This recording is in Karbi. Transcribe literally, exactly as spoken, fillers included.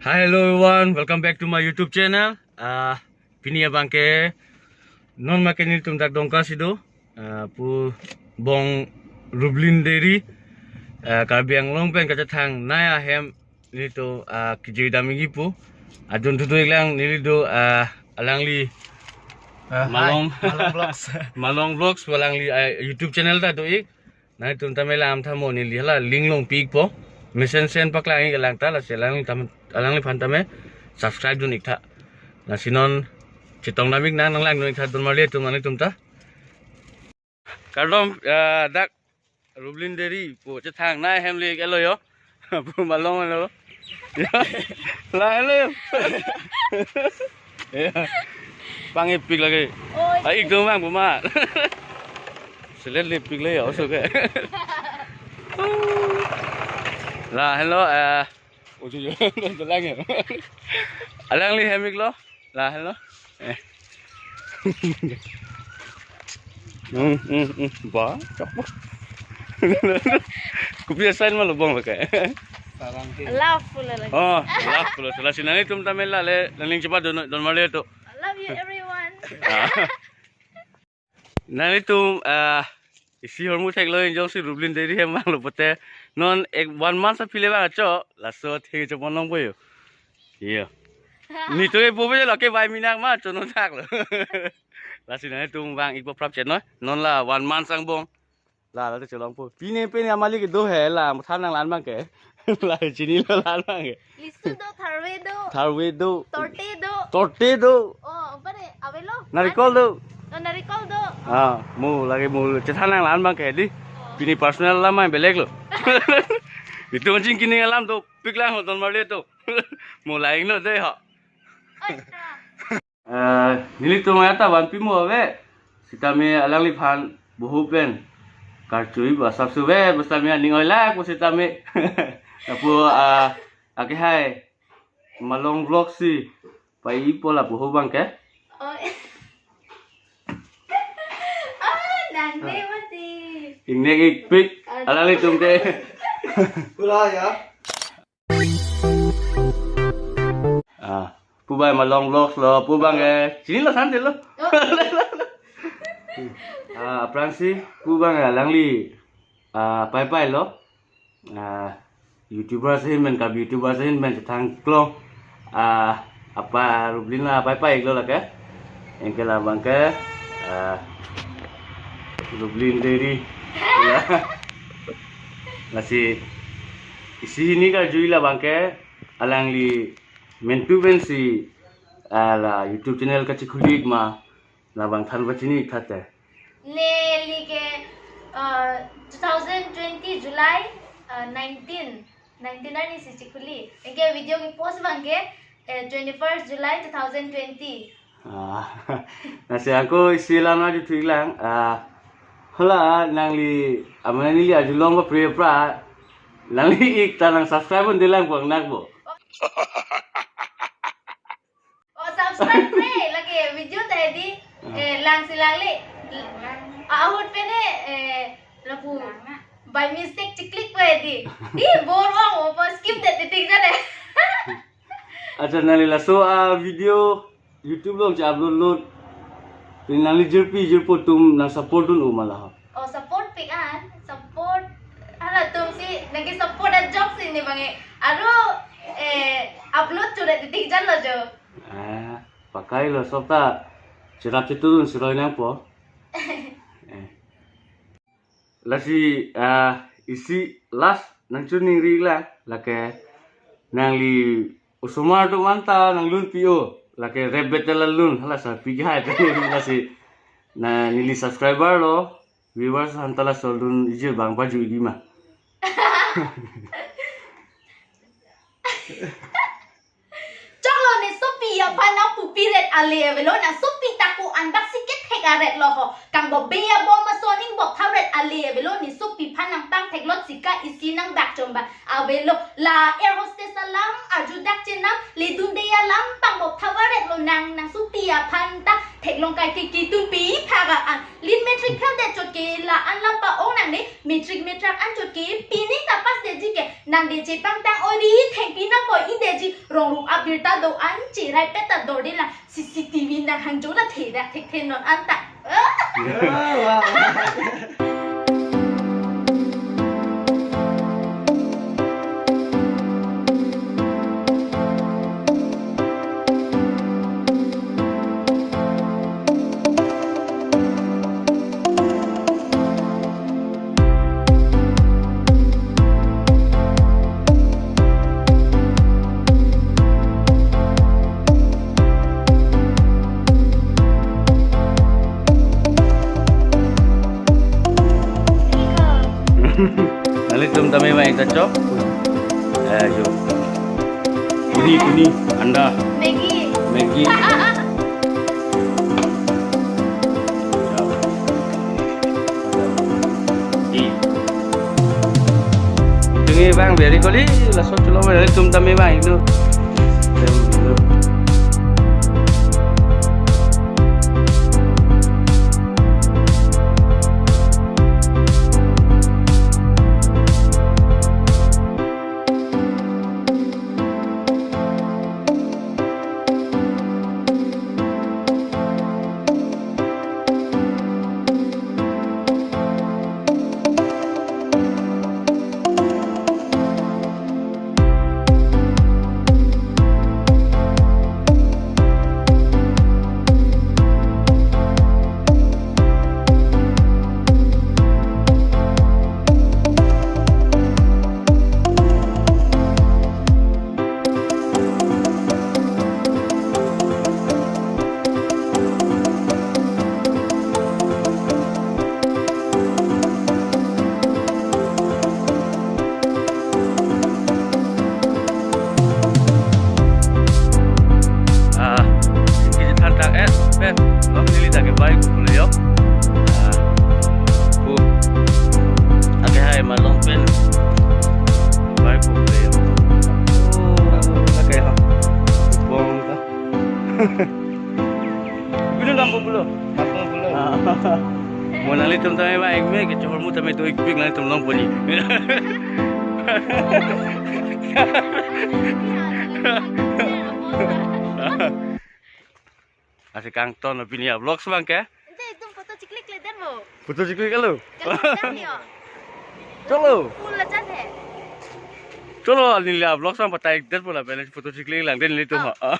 Hi, hello everyone, welcome back to my YouTube channel. Ah, pini abangke non make nelitum dak Dongka si do. Ah, pu bong Rublin Dairy. Ah, Karbi Anglong pen kachethang nai ahem nelitum, ah, kejui damji pu. Adun tutu iklang neli do, ah, alangli Ah, hi, Malong. Malong Vlogs. Malong Vlogs, alangli, ah, YouTube channel ta do ik. Nanglitum tame lam tha mo neli hala link longpi ikpo. Mesen sen paklang ik alang ta, lasi alangli tam, alangliphan tame subscribe dun ik tha. Lasi non chetong dam ik nang, nang langdun ik tha don marli atum, nanglitum ta. Kardom, ah, dak Rublin Dairy pu chethang nai ahem le ik-et lo yo. Pu Malong lo. Ya. La helo yo. Ya. Pang ipik lagi. Oh, ah, ik dong bang pu ma. Selet le ipik le yo so ke. La helo, eh, ojo yo, dolang ya. Alangli hem ik lo. La helo. Eh. Hmm, hmm, hmm. Ba, chok. Kopi asai ma lo bong lake. Sarang ke. Love pulo lagi. Oh, love pulo. Lasi nanglitum tame la le, nangning cepat don, don marli atum. I love you everyone. Ah. Nanglitum, ah, isi hormu thek lo, injong si Rublin Dairy hem vanglo pote. Non ek one month aphi le vang acho, laso thek chepon longpo yo. Iya. Nelitum e popo lo ke bai minak ma chono thak lo. Lasi nanglitum vang ikpo prap chet noi. Non la one month angbong. La la te chelongpo. Pine pine amali kedo he la, matha nanglang abangke. La chinilo lang abangke. Lisu do, tharve do. Tharve do. Torte do. Torte do. Oh, apa deh? Avelo? Narikol do. Oh, narikol do. Ah, mo lagi mo chethan nanglang abangke di. Oh. Pine personal alam ma belek lo. Itum jing kini alam dopik lang don marli atum. Mo lain no dei ho. Oi, ah. Eh, nelitum ya ta vanpi mo ave. Sitame alangliphan bohu pen karchui ba sapsu ve, basta me aning oilak pu sitame. Lapu, ah, ake hai Malong Vlog si pai ipo la bohu abangke. Oh. Ah, nang deh mati. Ingnek ikpik, alanglitum ke. Pula ya. Ah, pu bai Malong Vlogs lo, pu abangke. Chinilo sante lo. Oh. Ah, aphrangsi pu abangke alangli, ah, pai pai lo. Ah, YouTuber ahin pen, Karbi YouTuber ahin pen chethang klong. Ah, apa Rublin la pai pai ik lo lake. Anke la abangke, ah, Rublin Dairy. Ya. Lasi isi hini karjui la abangke alangli mentu pensi, ah, la YouTube channel kachekhuli ik ma, la abang than pachini ik tha te. Neli ke, uh, two thousand twenty July, uh, nineteen, nineteen arni si chekhuli. Anke video kepost abangke, eh, twenty-first July two thousand twenty. Ah, lasi ako isi alam nangthu ik lang. Ah, hala nangli, amena neli arjulong ba pre pra. Nangli ik ta nang subscribe un-e lang bang nak bo. Oh, subscribe pre, lake video ta di, eh, lang si lang le. Ah, ahut pen, eh, lapu by mistake cheklik pe di. Di bor ong, opo skip det titik jare. Acha, nangli laso a video YouTube along che-upload lo. Pini nangli jirpi jirpo atum nang support dun-o ma la ho? Oh, support pik an, support. Halatum si nangke-support ajok si ne abangke. Aro, eh, upload churet titik jan lo jo. Ah, pakai lo, sopta cherap chetu dun siroi nangpo. Eh. Lasi, ah, isi last nangchoningri lang, lake nangli osomar atum anta nanglun pi-o, lake rap battle alun, hala sarpi kehai pen lasi. Na neli subscriber lo, viewers anta laso alun ijir bang baju igi ma. Choklo, ne sopi aphan nangpupi ret ale avelo, nang sopi ta ko-an bak si kethek aret lo ho. Kangbo be abo maso ning bok tha ret ale avelo, ne sopi aphan nangpang theklot si ka isi nang dak chomba avelo. La air hostess alam arjudak chenam, ledunde alam pangmop thavaret lonang, nangsopi aphan ta theklong kai ke kitunpi phaka an. Lin matric fail det chot ke la-an lam pa-ong nangne, matric matric an chot ke pini ta pass detji ke, nangde chepangtang ori thengpi nangkoi-i detji, rongrup abirta do-an cherai pet ta dorde lang, C C T V nang hangjo ta thedak thekthe non anta. Ah! Nanglitum tame mai ta chok. Eh, jo. Kuni, kuni, anda. Maggi. Maggi. Di. Itum ke bang beri kali, laso chulo beri itum tame bang itu. Ah, kisi than tak es pen, long neli ta ke bai ku pule yo. Ah, ku. Ake hai ma long pen. Bai ku pule yo. Oh, ake ha. Bong ta. Bulu lampung bulu. Lampung bulu. Ah. Mo nanglitum tame ba ik me ke chor mu tame do ik pik nanglitum long poni. Asi kangton pini a vlogs bang ke? Ente itum photo chiklik le den mo. Photo chiklik alo. Kalau jam yo. Cholo. Full la chan hai. Cholo, neli a vlogs bang patai det bola pele photo chiklik lang den nelitum ha. Ah.